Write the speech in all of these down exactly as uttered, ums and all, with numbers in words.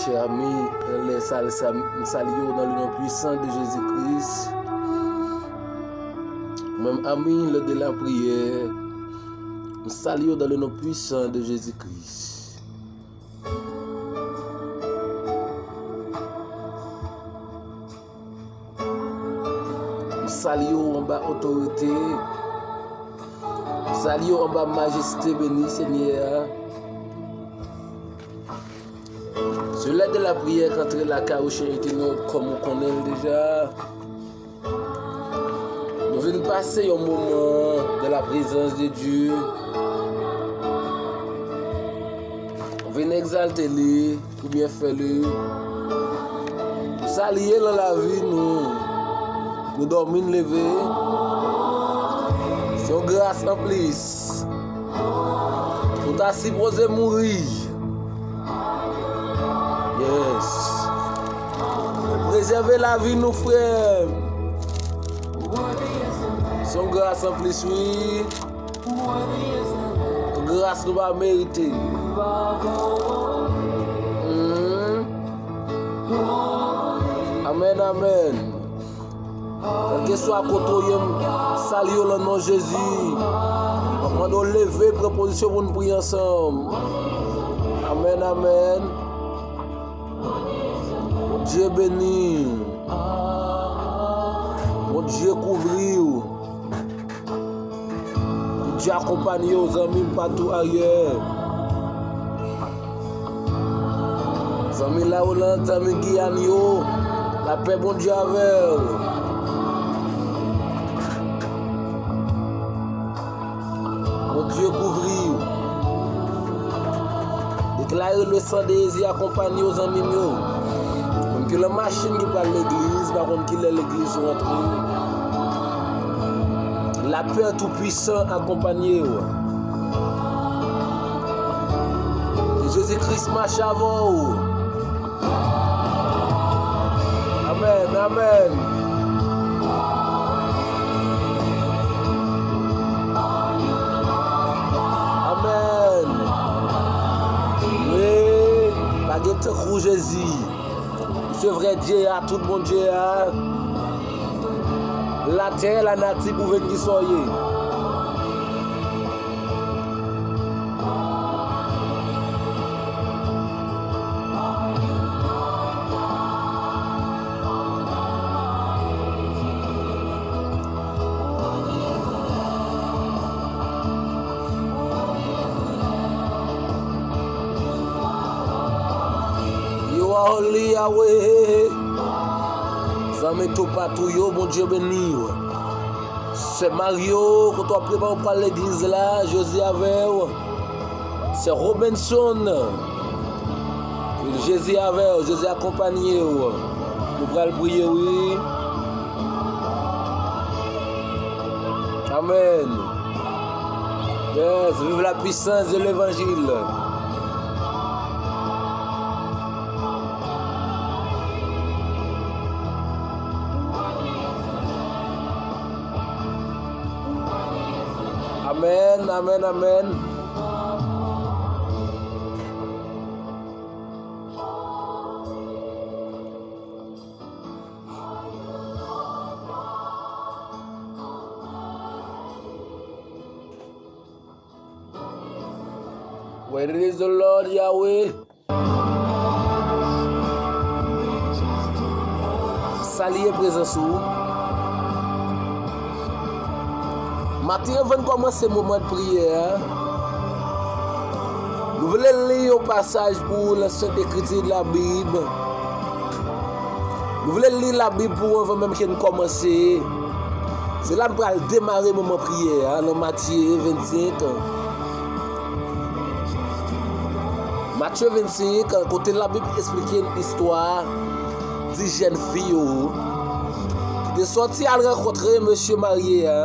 Chè ami, lè sal sa, m salye w nan le non pwisan de Jezi Kris. Mwen, ami, lè de la priyè, m salye w nan le non pwisan de Jezi Kris. M salye w anba otorite. M salye w anba majeste beni Senyè a. Se lè de la priyè k antre lakay ou, chè entènot, kòm ou konnen l deja. Nou vin pase yon moman dans la présence de Dieu. Nou vin egzalte li pou byenfè li. Pou sa li ye nan lavi nou. Pou dòmi n leve. Se yon gras anplis. Ou ta sipoze mouri. Yes. Prezève lavi nou, frè. Se yon gras anplis, wi. Gras nou pa merite. Mm. Amèn, amèn. Kèlkeswa kote w ye, m salye w nan non Jezi. M ap mande w leve, pran pozisyon pou n priye ansanm. Amèn, amèn. Bondye beni w. Bondye kouvri w. Bondye akonpanye w, zanmi m, patou ayè. Zanmi Lawolan, zanmi Giyàn yo, lapè Bondye avè w. Bondye kouvri w. Deklare le san de Jezi akonpanye w, zanmi m yo. Menm ke nan machin ki pral legliz, pa konn kilè legliz ou antre. Lapè Toupwisan akonpanye w. Ke Jezi Kris mache avè w. Amèn, amèn. Amèn. Wi, pa gen tankou Jezi. Se vrè Dye a, tout Bondye a. Latè, lanati pou vin ki sa w ye. You are holy, Yahweh. Zanmi toupatou yo, Bondye beni w. Sè Mario, kote w ap prepare w pral legliz la, Jezi avè w. Sè Robinson, ke Jezi avè w, Jezi akonpanye w. Nou pral priye, wi. Amèn. Yes, vive la puissance de l'évangile. Amèn, amèn, amèn. Where is the Lord Yahweh? Salye prezans ou. Maten anvan n kòmanse moman de priyè a, nou vle li yon pasaj pou ou nan Sent Ekriti de la Bib. Nou vle li Labib pou ou anvan menm ke n kòmanse. Se la n pral demare moman priyè a nan Matye vennsenk. Matye vennsenk, kote Labib esplike n istwa dis jèn fi yo ki te sòti al rankontre mesye marye a.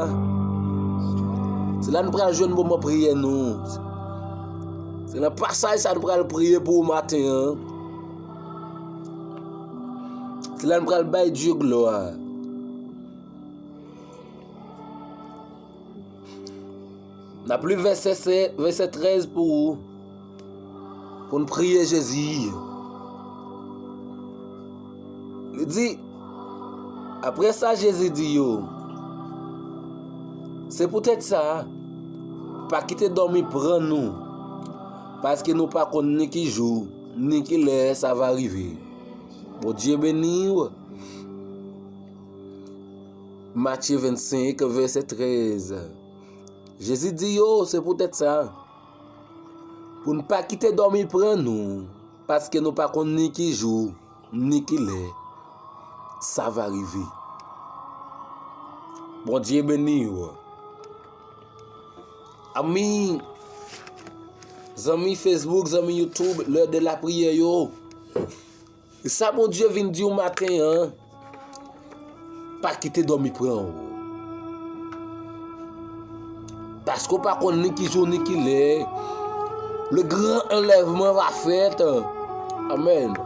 Se la n pral jwenn moman priyè nou. Se nan pasaj sa n pral priye pou ou maten an. Se la n pral bay Dye glwa. N ap li vèsè sèt, vèsè trèz pou ou, pou n priye Jezi. Li di, apre sa, Jezi di yo, se poutèt sa, pa kite dòmi pran nou, paske nou pa konn ni ki jou, ni ki lè sa va rive. Bondye beni w. Matye vennsenk, vèsè trèz. Jezi di yo, se poutèt sa, pou n pa kite dòmi pran nou, paske nou pa konn ni ki jou, ni ki lè sa va rive. Bondye beni w. Ami, zanmi Facebook, zanmi YouTube, lè de lapriyè yo. E sa Bondye vin di w maten an, pa kite dòmi pran w. Paske w pa konn ni ki jou ni ki lè le grand enlèvement va fèt. Amèn.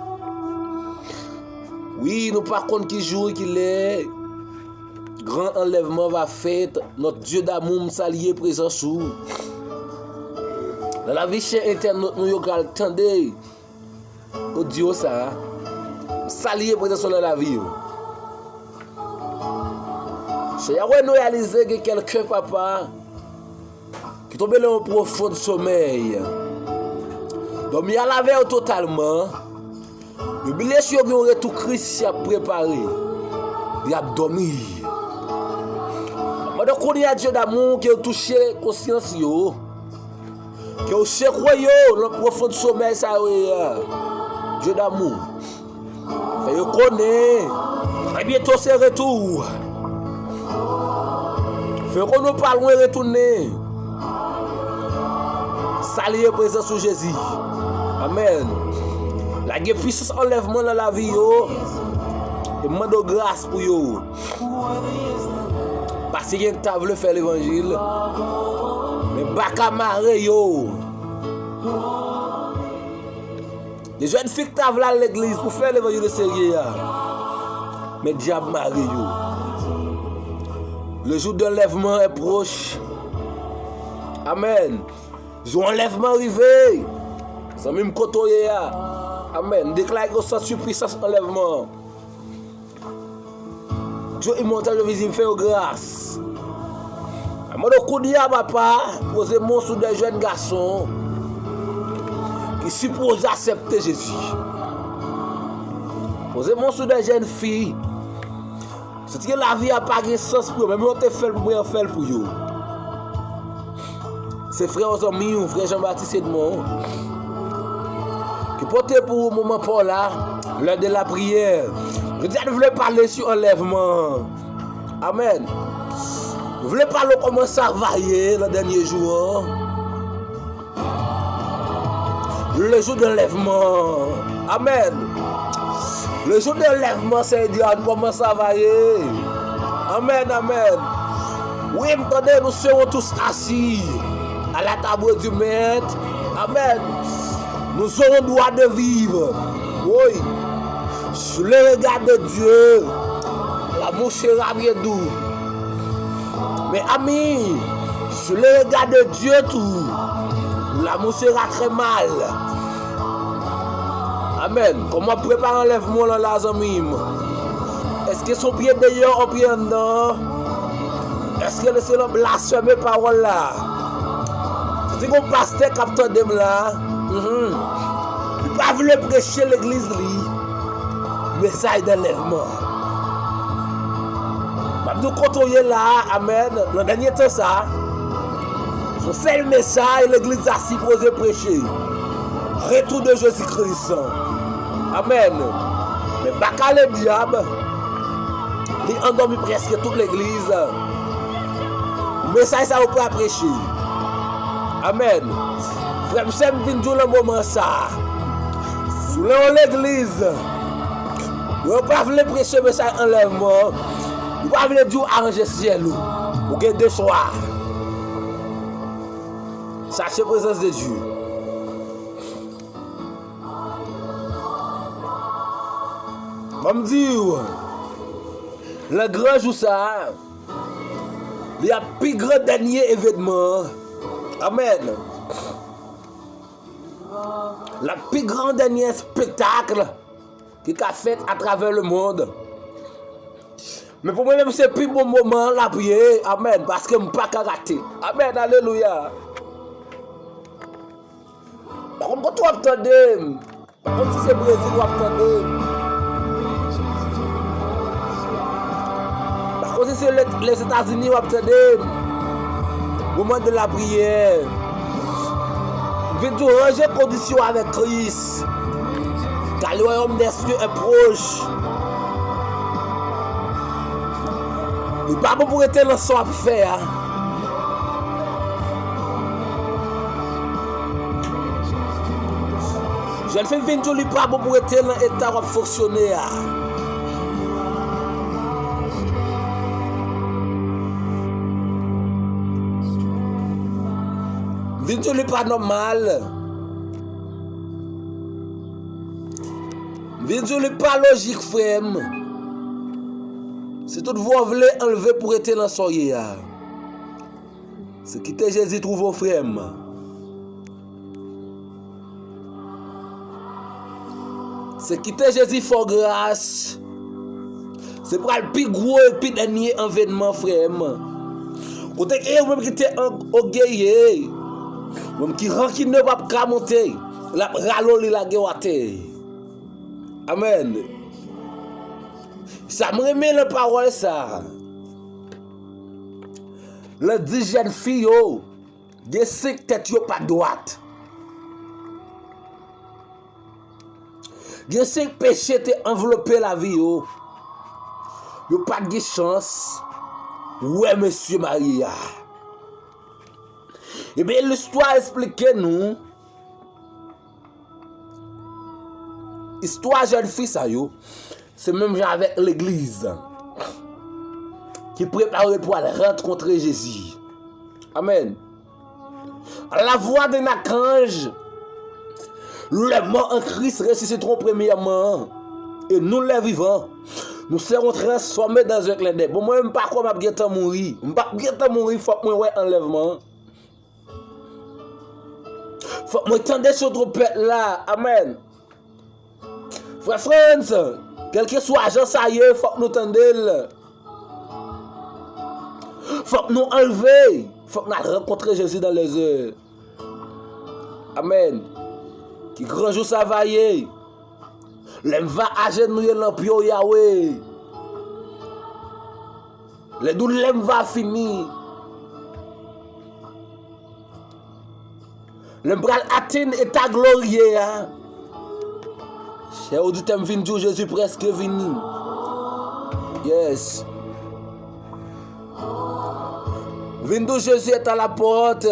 Wi, nou pa konn ki jou ki lè grand enlèvement va fèt. Notre Dieu d'amour, m salye prezans ou. Nan lavi chè entènot nou yo k al tande odyo sa a, m salye prezans ou nan lavi yo. Chè Yahweh, nou reyalize gen kèlke papa ki tonbe nan yon pwofon somèy. Dòmi a lave yo totalman. Yo bliye si yo gen yon retou Kris y ap prepare. Y ap dòmi. Pandan kounye a, Dye damou, ke yo touche konsyans yo. Ke w sekwe yo nan pwofon somèy sa yo ye a. Dye damou. Fè yo konnen trè byento se retou. Fè yo konnen w pa lwen retounen. Salye prezans ou, Jezi. Amèn. Lage pwisans anlèvman nan lavi yo. E mande w gras pou yo. Paske gen k ta vle fè levanjil, men baka mare yo. Gen jèn fi k ta vle al legliz pou fè levanjil serye a, men dyab mare yo. Le jour de l'enlèvement est proche. Amèn. Jou anlèvman rive. Zanmi m, kote w ye a? Amèn. Deklare ke w santi pwisans anlèvman an. Dye imòtèl, Jezi, m fè yo gras. Mwen mande w kounye a, papa, poze men w sou de jèn gason ki sipoze aksepte Jezi. Poze men w sou de jèn fi. Santi ke lavi a pa gen sans pou yo, menm yo te fè l pou mwen, yo fè l pou yo. Se frè w, zanmi w, frè Jean Baptiste Edmond, ki pote pou ou moman pa w la, lè de lapriyè. Jodi a, nou vle pale sou anlèvman. Amèn. Nou vle pale w kòman sa va ye nan dènye jou an. Le jour de l'enlèvement. Amèn. Le jour de l'enlèvement, Seigneur, kòman sa va ye? Amèn, amèn. Wi, m tande, nous serons tous assis à la table du Maître. Amèn. Nous aurons droit de vivre. Wi. Sous le regard de Dieu, l'amour sera bien doux. Mes amis, sous le regard de Dieu tout, l'amour sera très mal. Amèn. Kòman w ap prepare anlèvman w lan la, zanmi m? Èske se yon pye deyò, yon pye anndan? Èske se nan blasfeme pawòl la? Si gen yon pastè k ap tande m la, mhm, li pa vle preche legliz li mesaj danlèvman. M ap di w kote w ye la a, amèn, nan dènye tan sa a, se yon sèl mesaj legliz la sipoze preche. Retour de Jésus-Christ. Amèn. Men baka ledyab, li andòmi prèske tout legliz. Mesaj sa yo pa preche. Amèn. Frè m, sè m, vin di w nan moman sa a, si w nan yon legliz, yo pa vle preche mesaj anlèvman, yo pa vle di w aranje syèl ou. Ou gen de chwa. Chache prezans de Dye. Ban m di w, nan gran jou sa a, li ap pi gran dènye evènman an. Amèn. L ap pi gran dènye espektak ki ka fèt atravè lemonn. Men pou mwen menm, se pi bon moman an l ap ye. Amèn. Paske m pa ka rate. Amèn. Alelouya. Pa konn kote w ap tande m. Pa konn si se Brezil w ap tande m. Pa konn si se Lè-, Lèzetazini w ap tande m. Moman de la priyè. M vin di w ranje kondisyon avèk Kris. Car le royaume des cieux est proche. Li pa bon pou rete nan sa w ap fè a. Jèn fi m vin di w li pa bon pou rete nan eta w ap fonksyone a. M vin di w li pa nòmal. M vin di w li pa lojik, frè m. Si tout fwa w vle anlve pou rete nan sa w ye a, se kite Jezi twouve w, frè m. Se kite Jezi fè w gras. Se pral pi gwo e pi dènye avènman, frè m. Kote ke ou menm ki te an-, ògeye, ou menm ki rankine, w p ap ka monte, l ap rale w, li lage w atè. Amèn. Sa m renmen nan pawòl sa a. L di jèn fi yo, gen senk tèt yo pa dwat. Gen senk peche te anvlope lavi yo. Yo pa t gen chans wè mesye marye a. Ebyen, listwa esplike nou, istwa jèn fi sa yo, se menm jan avèk legliz ki prepare pou al rankontre Jezi. Amèn. À la voix d'un archange, les morts en Christ ressusciteront premièrement, et nous, les vivants, nous serons transformés dans un clin d'œil. Bon, mwen, m pa kwè m ap gentan mouri. M p ap gentan mouri, fòk mwen wè anlèvman an. Fòk mwen tande son twonpèt la. Amèn. Frè Frantz, kèlkeswa jan sa ye, fòk nou tande l. Fòk nou anlve. Fòk n al rankontre Jezi dans les airs. Amèn. Ki gran jou sa va ye? Lè m va ajenouye nan pye w, Yawe. Lè doulè m va fini. Lè m pral atenn eta glorye a. Chè oditè, m vin di w Jezi prèske vini. Yes. Vin di w Jezi est à la porte.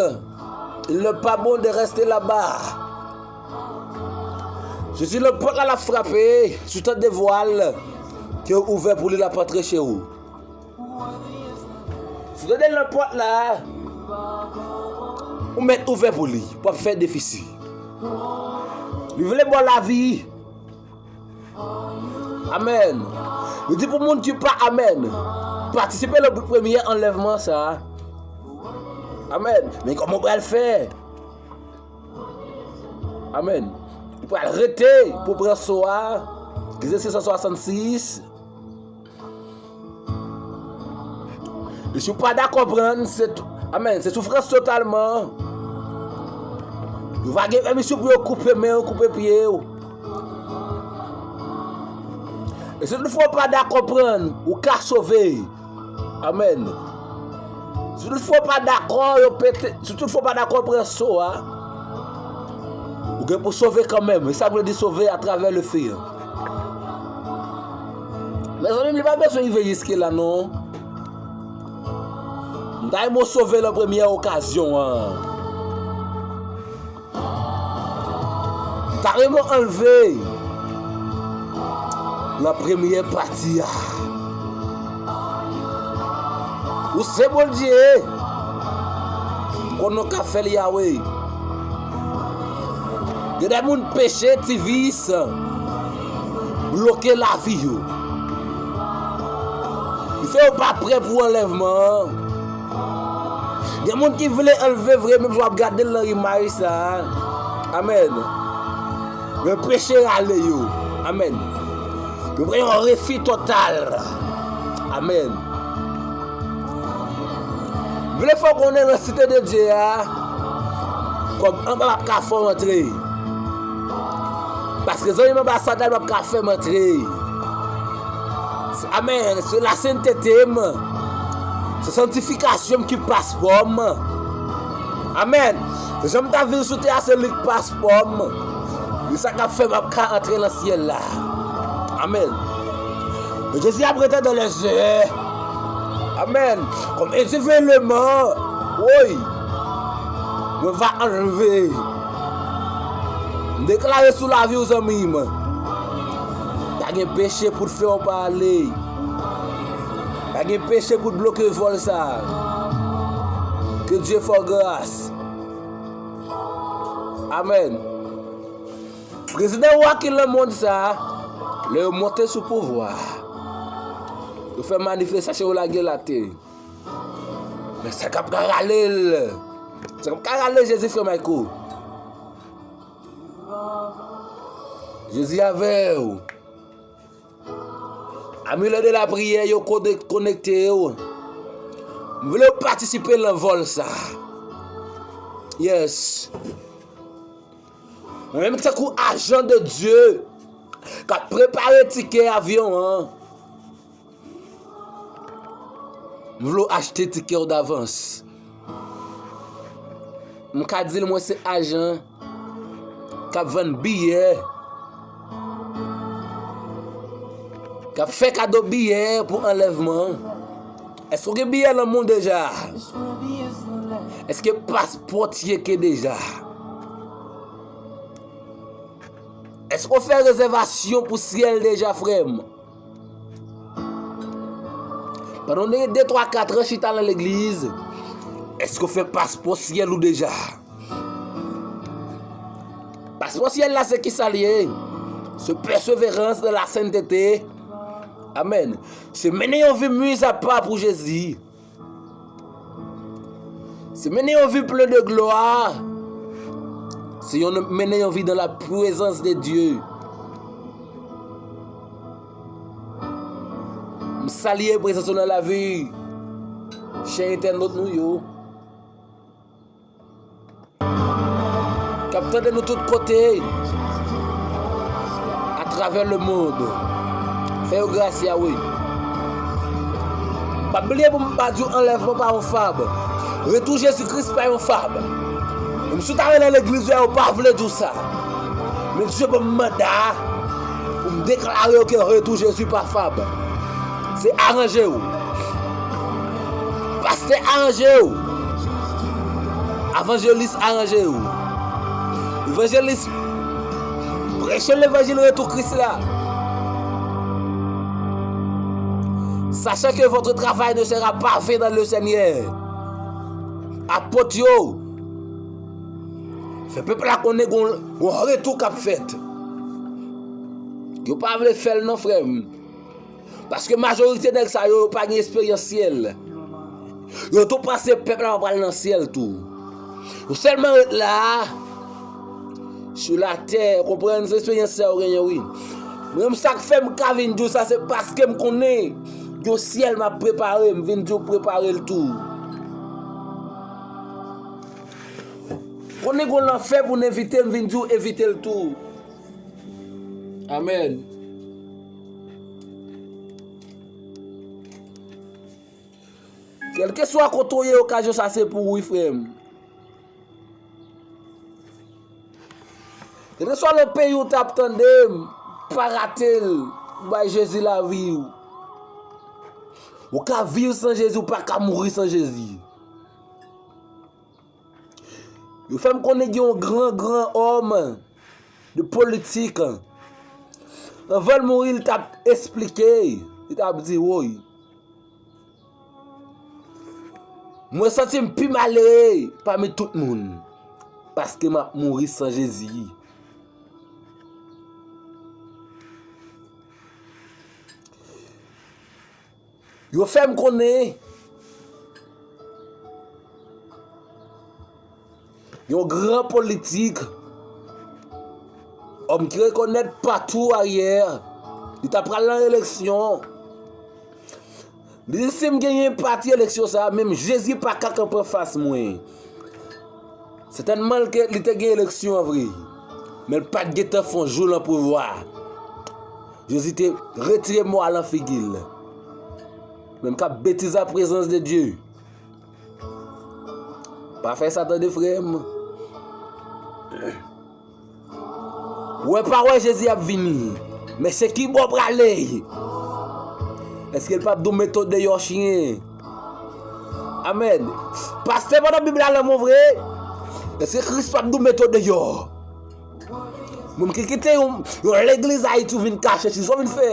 Il n'est pas bon de rester là-bas. Jezi nan pòt la, l ap frape. Si w tande vwa l, ke w ouvè pou li, l ap antre che w. Si w tande l nan pòt la, ou mèt ouvè pou li, w ap fè defisi. Li vle ba w lavi. Amèn. Li di pou moun ki pa amèn, patisipe nan premye anlèvman sa. Amèn. Men kòman w pral fè? Amèn. Ou pral rete pou pran so a. Egzèsis san swasannsis. E si w pa dakò pran, se t-, amèn, se soufrans totalman. Yo va gen pèmisyon pou yo koupe men w, koupe pye w. E si toutfwa w pa dakò pran, ou ka sove. Amèn. Si toutfwa w pa dakò, yo pete, si toutfwa w pa dakò pran so a, ou gen pou sove kanmenm. E sa vle di sove atravè le fe a. Mezanmi, li pa bezwen rive jiske la, non. M ta renmen w sove nan premyè okazyon an. Ta renmen w anlve nan premyè pati a. Ou se Bondye. Konn nou ka fè l, Yawe. Gen de moun peche, ti vis, bloke lavi yo. Li fè yo pa prè pou anlèvman an. Gen moun ki vle anlve vre, menm jan w ap gade l nan imaj sa a. Amèn. Men peche rale yo. Amèn. Yo pran yon refi total. Amèn. M vle fè w konnen nan site de Dye a, kòb anba p ap ka fè w antre. Paske zanmi m anbasad la p ap ka fè m antre. Amèn. Se lasentete m. Se santifikasyon m ki paspò m. Amèn. Jan m t ap viv sou tè a, se li k paspò m. Li sa k ap fè m ap ka antre nan syèl la. Amèn. Jezi ap rete dans les airs. Amèn. Comme un soufflement. Woy. Mwen va anleve. M deklare sou lavi w, zanmi m. Pa gen peche pou t fè w pa ale. Pa gen peche pou t bloke vòl sa. Ke Dye fè w gras. Amèn. Prezidan yo a ki nan mond sa a, lè yo monte sou pouvwa a, yo fè manifestasyon, yo lage l atè. Men sa k ap ka rale l. Sa k ap ka rale Jezi, frè Mayko. Jezi avè w. Amilè de lapriyè yo kone-, konekte yo. M vle w patisipe nan vòl sa. Yes. Mwen menm tankou ajan de Dye k ap prepare tikè avyon an. M vle w achte tikè w davans. M ka di l mwen se ajan k ap vann biyè, k ap fè kado biyè pou anlèvman an. Èske w gen biyè nan men w deja? Èske paspò w tcheke deja? Èske w fè rezèvasyon pou syèl deja, frè m? Pandan w gen de, twa, kat an chita nan legliz, èske w fè paspò syèl ou deja? Paspò syèl la, se kisa l ye? Se pèseverans nan lasentete. Amèn. Se mennen yon vi mizapa pou Jezi. Se mennen yon vi plen de glwa. Se yon, mennen yon vi dans la présence de Dieu. M salye prezans ou nan lavi chè entènot nou yo k ap tande nou tout kote atravè lemonn. Fè yo gras, Yawe. Pa bliye pou m pa di w anlèvman pa yon fab. Retou Jezi Kris pa yon fab. Menm si w ta rele legliz yo, yo pa vle di w sa. Men Dye ban m manda pou m deklare w ke retou Jezi pa fab. Se aranje w. Pastè aranje w. Avanjelis aranje w. Evanjelis, preche levanjil retou Kris la. Sachant que votre travail ne sera pas vain dans le Seigneur. Apot yo, fè pèp la konnen gon, gon retou k ap fèt. Yo pa vle fè l non, frè m. Paske majorite nèg sa yo, yo pa gen esperyans syèl. Yo tou panse pèp la pa pral nan syèl tou. Yo sèlman ret la a, sou latè, konprann, se esperyans sa yo genyen, wi. Mwen menm, sa k fè m ka vin di w sa, se paske m konnen yon syèl m ap prepare, m vin di w prepare l tou. Konnen gon lanfè pou n evite, m vin di w evite l tou. Amèn. Kèlkeswa kote w ye, okazyon sa se pou ou, wi, frè m. Kèlkeswa lòt peyi w t ap tande m, pa rate l, ou bay Jezi lavi w. Ou ka viv san Jezi, ou pa ka mouri san Jezi. Yo fè m konnen gen yon gran, gran òm de politik. Anvan l mouri, li t ap esplike, li t ap di, woy, mwen santi m pi malere pami tout moun, paske m ap mouri san Jezi. Yo fè m konnen yon gran politik, òm ki rekonèt patou ayè, Li ta pral nan eleksyon. Li di, "Si m genyen pati eleksyon sa a, menm Jezi pa ka kanpe anfas mwen." Sètènman, l ke li te gen eleksyon an vre, men l pa t gentan fè yon jou nan pouvwa. Jezi te retire mo a lan figi l. Menm k ap betize an prezans de Dye. Pa fè sa tande, frè m. Wè pa wè Jezi ap vini. Men se ki bò w prale? Èske l p ap di w mete w deyò, chen? Amèn. Pastè, pandan Bib la nan men w vre, èske Kris p ap di w mete w deyò? Moun ki kite yon, yon legliz Ayiti, ou vin kache, se sa w vin fè.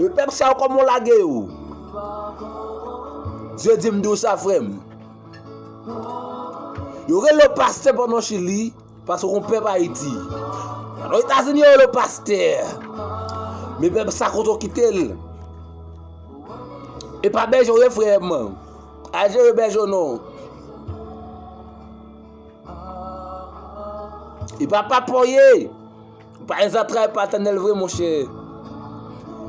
E pèp sa yo, kòman w lage yo? Dye di m di w sa, frè m. Yo rele w pastè pandan w Chili, paske w gon pèp Ayiti. Pandan w Etazini, yo rele w pastè. Men pèp sa kote w kite l. E pa bèje w ye, frè m. Al jere bèje w non. E pa papa w ye. Ou pa gen zantray patènèl vre, monchè.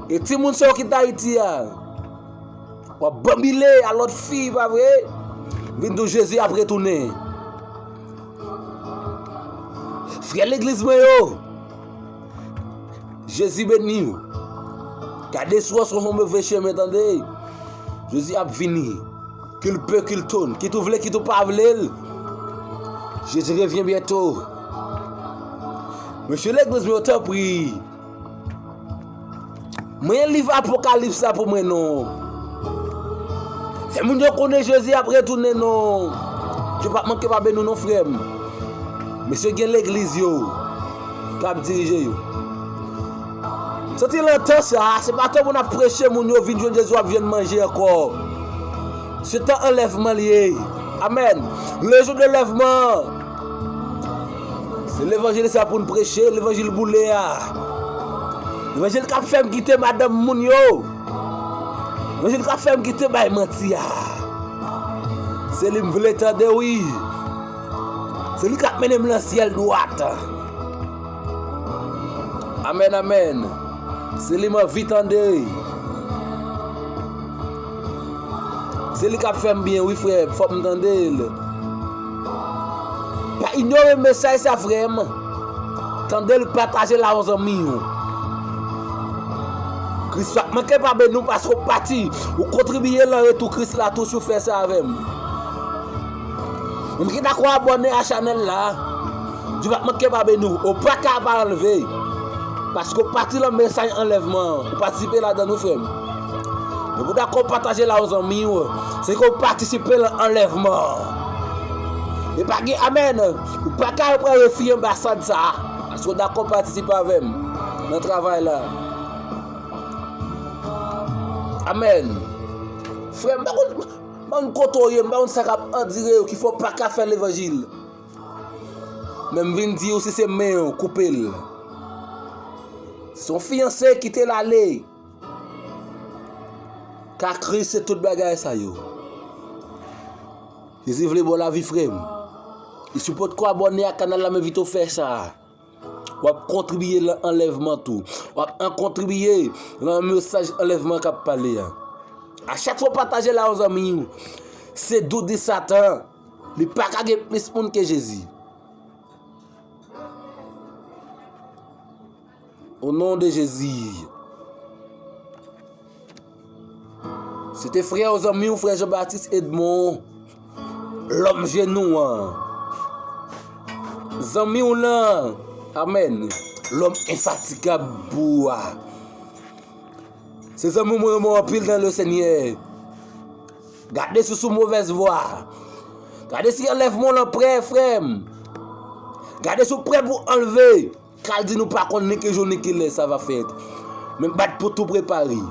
E timoun sa yo ki t Ayiti a, w ap banbile a lòt fi, pa vre? Vin di w Jezi ap retounen. Frè legliz mwen yo, Jezi beni w. Gade si w sou yon move chemen, tande. Jezi ap vini. Qu'il peut, qu'il tourne. Kit ou vle, kit ou pa vle l, Jezi revyen byento. Mesye legliz mwen yo, tanpri, men liv Apokalips la pou mwen non. Fè moun yo konnen Jezi ap retounen non. Dye p ap manke pa beni w non, frè m. Mesye, gen legliz yo k ap dirije yo. M santi nan tan sa a, se pa tan pou n ap preche moun yo vin jwenn Jezi, w ap jwenn manje ankò. Se tan anlèvman l ye. Amèn. Le jou de lèvman. Se levanjil sa pou n preche, levanjil boule a. Levanjil k ap fè m kite madanm moun yo. Levanjil k ap fè m kite bay manti a. Se li m vle tande, wi. Se li k ap mennen m nan syèl dwat. Amèn, amèn. Se li m anvi tande. Se li k ap fè m byen, wi, frè. Fòk m tande l. Pa inyore mesaj sa, frè m. Tande l, pataje l a yon zanmi w. Kris p ap manke pa beni w paske w pati. Ou kontribiye nan retou Kris la tou si w fè sa avè m. Moun ki dakò abòne a chanèl la, Dye p ap manke pa beni w. Ou pa ka pa anlve. Paske w pati nan mesaj anlèvman an. Ou patisipe ladan l, wi, frè m. Depi w dakò pataje l a yon zanmi w, se ke w patisipe nan anlèvman an. E pa gen amèn. Ou pa ka pran refi anbasad sa a. Paske w dakò patisipe avè m nan travay la. Amèn. Frè m, m pa konn, m pa konn kote w ye, m pa konn sa k ap andire w ki fè w pa ka fè levanjil. Men m vin di w, si se men w, koupe l. Si se yon fiyanse, kite l ale. Ka Kris se tout bagay sa yo. Jezi vle ba w lavi, frè m. E si w potko abòne ak kanal la, m envite w fè sa. W ap kontribiye nan anlèvman tou. W ap an kontribiye nan mesaj anlèvman k ap pale a. A chak fwa w pataje l a yon zanmi w, se dou di Satan, li pa ka gen plis moun ke Jezi. O non de Jezi. Se te frè w, zanmi w, frè Jean Baptiste Edmond, lòm jenou an. Zanmi w lan, amèn, lòm enfatigab pou ou a. Se zanmi w mwen renmen w anpil nan le Senyè. Gade si w sou movèz vwa. Gade si anlèvman w lan prè, frè m. Gade si w prè pou anlve. Kal di nou pa konn ni ki jou ni ki lè sa va fèt. Men bat pou tou prepare.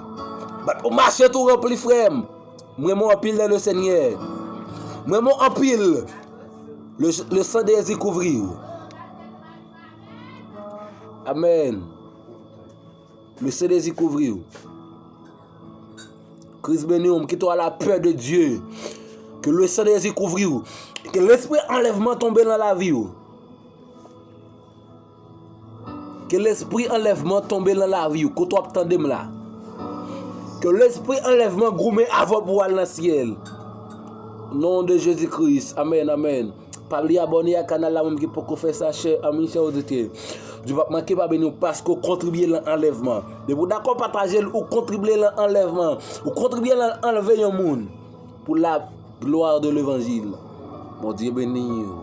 Bat pou mache tou ranpli, frè m. M renmen w anpil nan le Senyè. M renmen w anpil. Le, le san de Jezi kouvri w. Amèn. Le san de Jezi kouvri w. Kris beni w, m kite w a la pè de Dye. Ke le san de Jezi kouvri w. Ke lespri anlèvman tonbe nan lavi w. Ke lespri anlèvman tonbe nan lavi w, kote w ap tande m la. Ke lespri anlèvman goumen avè w pou w al nan syèl. Non de Jezi Kris. Amèn, amèn. Pa bliye abòne ak kanal la, ou menm ki poko fè sa, chè ami, chè oditè. Dye p ap manke pa beni w paske w kontribye nan anlèvman. Depi w dakò pataje l, ou kontribye nan anlèvman. Ou kontribye nan anlve yon moun. Pour la gloire de l'évangile. Bondye beni w.